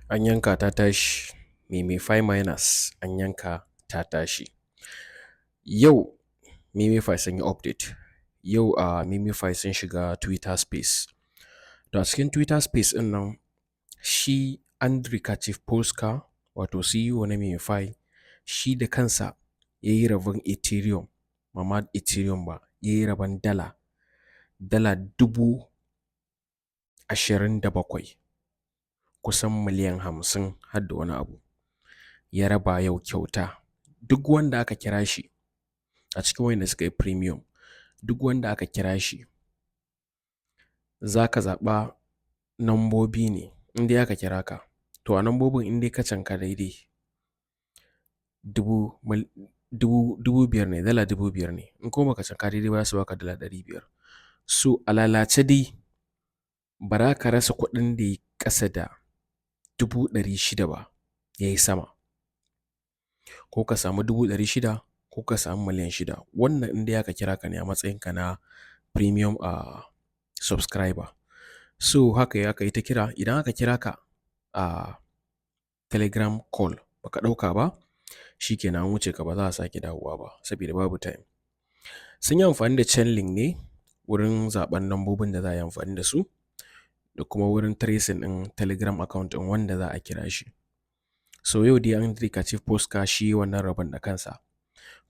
An yanka ta tashi, MemeFi miners an yanka ta tashi. Yau MemeFi sun yi update, yau a MemeFi sun shiga Twitter Space. To, a cikin Twitter Space ɗin nan shi Andrew Polska, wato CEO na MemeFi, shi da kansa ya yi rabon Ethereum, ba ma Ethereum ba, ya yi rabon dala 27,000, kusan miliyan 50 har da wani abu, ya raba yau kyauta. Duk wanda aka kira shi a cikin wayanda suka yi premium, duk wanda aka kira shi, za ka zaɓa nambobi ne in dai aka kira ka. To, a nambobin in dai ka canka daidai, 5,000 ne, dala 5,000 ne. In kuma baka canka daidai ba, za su baka dala 500. So a lalace dai ba za ka rasa kuɗin da ya ƙasa da 600,000 ba ya yi sama. Ko ka samu 600,000 ko ka samu miliyan 6. Wannan in dai aka kira ka ne a matsayinka na premium subscriber. So haka aka yi ta kira, idan aka kira ka a Telegram call baka ɗauka ba, shi kenan an wuce ka, ba za a sake dawowa ba saboda babu time. Sun yi amfani da Chainlink ne wurin zaɓen lambobin da za a yi amfani da su da kuma wurin tracing ɗin Telegram account ɗin wanda za a kira shi. So yau dai Andrew Polska shi ya yi wannan rabon da kansa,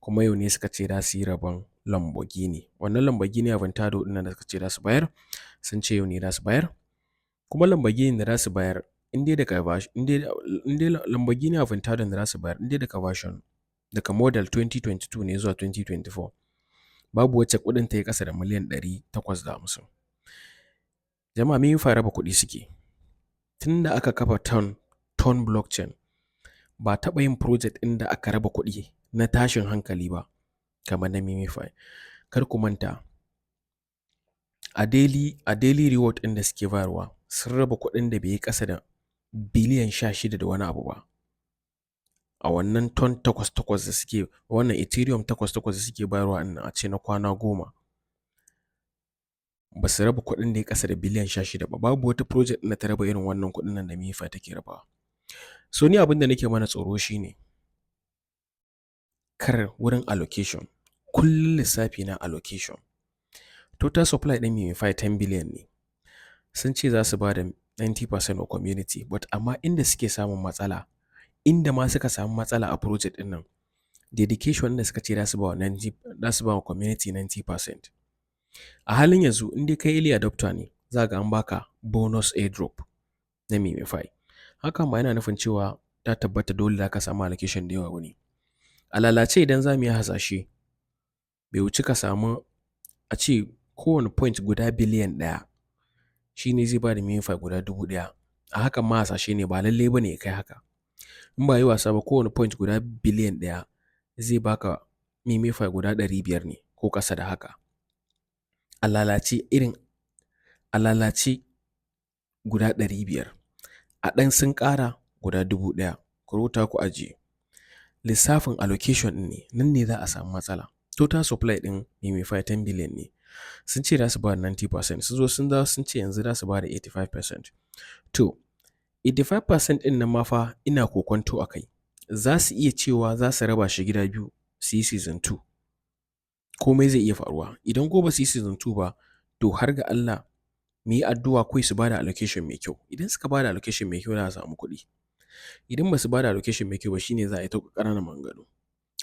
kuma yau ne suka ce za su yi rabon Lamborghini. Wannan Lamborghini Aventador ɗin nan da suka ce za su bayar, sun ce yau ne za su bayar. Kuma Lamborghini da za su bayar, in dai Lamborghini Aventador da za su bayar, in dai daga version, daga model 2022 ne zuwa 2024, babu wacce kuɗin ta yi ƙasa da miliyan 850. Jama'a, MemeFi raba kuɗi suke. Tun da aka kafa TON blockchain, ba taɓa yin project ɗin da aka raba kuɗi na tashin hankali ba kamar na MemeFi. Kar ku manta, a daily reward ɗin da suke bayarwa, sun raba kuɗin da bai yi ƙasa da biliyan 16 da wani abu ba. A wannan TON takwas takwas da suke, wannan Ethereum takwas takwas da suke bayarwa ɗin nan, a ce na kwana 10, ba su raba kuɗin da ya ƙasa da biliyan 16 ba. Babu wata project ɗin da ta raba irin wannan kuɗin nan da MemeFi take rabawa. So ni abin da nake mana tsoro shi ne kar wurin allocation, kullum lissafi na allocation. Total supply ɗin MemeFi 10 billion ne. Sun ce za su ba da 90% wa community, but amma inda suke samun matsala, inda ma suka samu matsala a project ɗin nan, dedication da suka ce za su ba wa community 90%. A halin yanzu in dai kai early adopter ne, za ga an baka bonus airdrop na MemeFi. Hakan ba yana nufin cewa ta tabbata dole za ka samu allocation da yawa ba ne. A lalace idan za mu yi hasashe, bai wuci ka samu a ce kowane point guda biliyan 1 shi ne zai ba da MemeFi guda 1,000. A hakan ma hasashe ne, ba lallai ba ne ya kai haka. In ba yi wasa ba, kowane point guda biliyan 1 zai baka MemeFi guda 500 ne ko ƙasa da haka. A lalace irin a lalace guda 500, a ɗan sun ƙara guda 1,000, ku rubuta ku ajiye. Lissafin allocation ɗin ne, nan ne za a samu matsala. Total supply ɗin MemeFi 10 billion ne. Sun ce za su ba da 90%, sun zo sun dawo sun ce yanzu za su ba da 85%. To, 85% ɗin nan ma fa ina kokwanto a kai. Za su iya cewa za su raba shi gida biyu su yi season 2. Komai zai iya faruwa. Idan ko ba su yi season 2 ba, to har ga Allah mu yi addu'a kawai su ba da allocation mai kyau. Idan suka ba da allocation mai kyau, za a samu kuɗi. Idan ba su ba da allocation mai kyau ba, shine za a yi ta ƙananan maganganu.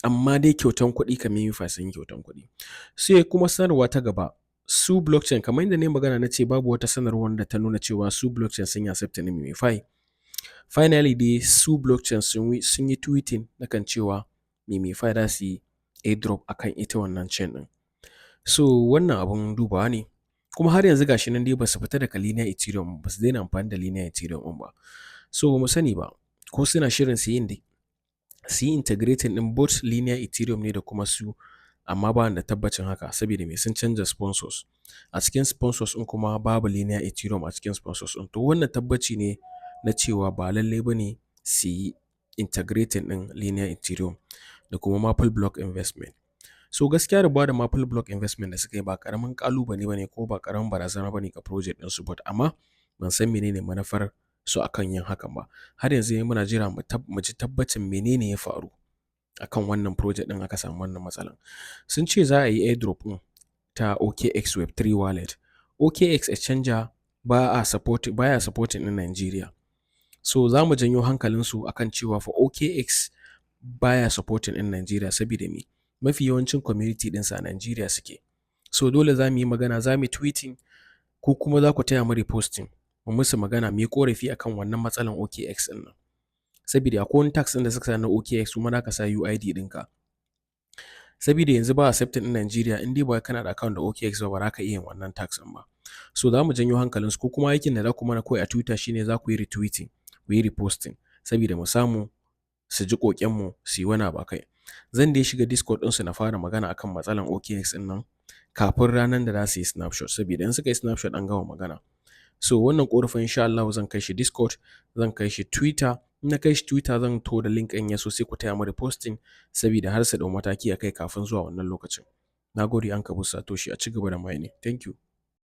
Amma dai kyautan kuɗi kam MemeFi sun yi kyautan kuɗi. Sai kuma sanarwa ta gaba, Sui blockchain, kamar yadda na yi magana na ce babu wata sanarwar da ta nuna cewa Sui blockchain sun yi accepting ɗin MemeFi. Finally dai Sui blockchain sun yi tweeting na kan cewa MemeFi za su yi airdrop a kan ita wannan chain ɗin. So wannan abun dubawa ne. Kuma har yanzu ga shi nan dai ba su fita daga Linea Ethereum, ba su daina amfani da Linea Ethereum ɗin ba. So ba mu sani ba ko suna shirin su yi integrating ɗin both Linea Ethereum ne da kuma su, amma ba ni da tabbacin haka saboda me sun canza sponsors. A cikin sponsors ɗin kuma babu Linea Ethereum a cikin sponsors ɗin. To, wannan tabbaci ne na cewa ba lallai ba ne su yi integrating ɗin Linea Ethereum da kuma Maple Block Investment. So gaskiya rabuwa da Maple Block Investment da suka yi ba ƙaramin ƙalubale ba ne ko ba ƙaramin barazana ba ne ga project ɗinsu, but amma ban san menene manufar su akan yin hakan ba. Har yanzu dai muna jira mu ji tabbacin menene ya faru akan wannan project ɗin aka samu wannan matsalan. Sun ce za a yi airdrop ɗin ta OKX Web3 wallet. OKX exchanger ba a support, baya supporting ɗin Nigeria. So za mu janyo hankalinsu akan cewa fa OKX baya supporting ɗin Nigeria, saboda me? Mafi yawancin community ɗinsa a Nigeria suke. So dole za mu yi magana, za mu yi tweeting, ko kuma za ku taya mu reposting, mu musu magana, mu yi ƙorafi akan wannan matsalan OKX ɗin nan. Saboda akwai wani task ɗin da suka sa na OKX, kuma za ka sa UID ɗinka. Saboda yanzu ba accepting ɗin Nigeria, in dai ba kana da account da OKX ba, ba za ka iya yin wannan task ɗin ba. So za mu janyo hankalinsu, ko kuma aikin da za ku mana kawai a Twitter shine za ku yi retweeting, ku yi reposting, saboda mu samu su ji kokenmu, su yi wani abu a kai. Zan dai shiga Discord ɗinsu na fara magana akan matsalan OKX ɗin nan kafin ranar da za su yi snapshot, saboda in suka yi snapshot an gama magana. So wannan ƙorafin, insha Allahu, zan kai shi Discord, zan kai shi Twitter. In na kai shi Twitter, zan to da link ɗin, ya so sai ku taya mu reposting, saboda har su ɗau mataki a kai kafin zuwa wannan lokacin. Na gode, an kabu Satoshi, a ci gaba da mining. Thank you.